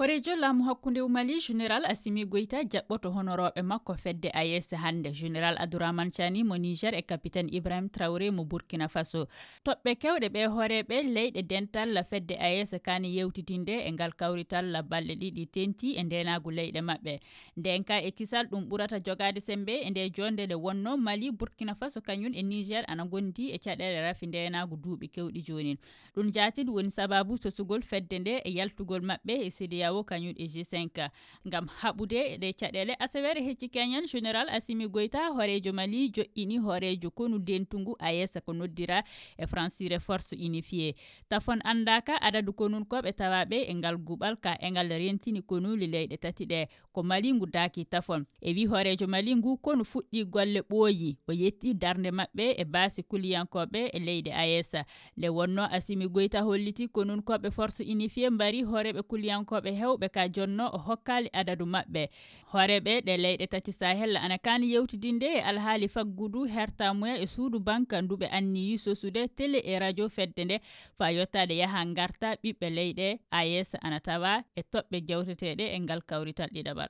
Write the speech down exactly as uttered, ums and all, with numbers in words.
Horeejo laamu hakkunde Mali, Général Assimi Goïta, jaɓɓoto honorooɓe makko fedde A E S hannde. Général Abdourahmane Tchiani mo Niger e Capitaine Ibrahim Traoré mo Burkina Faso. Toɓɓe kewɗe ɓe hooreeɓe leyɗe dental fedde A E S kaani yewtidinde e ngal kawrital balɗe ɗiɗi teŋti e ndeenaagu leyɗe maɓɓe. Ndeenka e kisal ɗum ɓurata jogaade semmbe e nde joonde nde wonno Mali, Burkina Faso kañum e Niger ana ngondi e caɗeele rafi ndeenaagu duuɓi kewɗi joonin. Ɗum jaatid woni sababu sosugol fedde nde e yaltugol maɓɓe e C D A O kañum e G cinq. Ngam haɓude e ɗe caɗeele, aseweere hecci keñal, Général Assimi Goïta, hooreejo Mali, joƴƴini hooreejo konu dentungu A E S ko noddira e Fransire Force Unifiée. Tafon anndaaka adadu konunkooɓe tawaaɓe e ngal guɓal ka e ngal rentini konuuli leyɗe tati ɗe. Ko Mali ngu daaki tafon. E wi hooreejo Mali ngu, konu fuɗɗi golle ɓooyi. O yetti darnde maɓɓe e baasi kuliyankooɓe e leyɗe A E S. Nde wonno Assimi Goïta holliti konunkooɓe Force Unifiée mbari hooreeɓe kuliyankooɓe hewɓe ka jonno o hokkaali adadu maɓɓe. Hooreeɓe ɗe leyɗe tati Sahel ana kaani yewtidinde e alhaali faggudu hertamuya e suudu banka ndu ɓe anniyi sosude télé e radio fedde nde faa yottaade yaha ngarta ɓiɓɓe leyɗe A E S ana tawa e toɓɓe jawteteeɗe e ngal kawrital ɗiɗaɓal.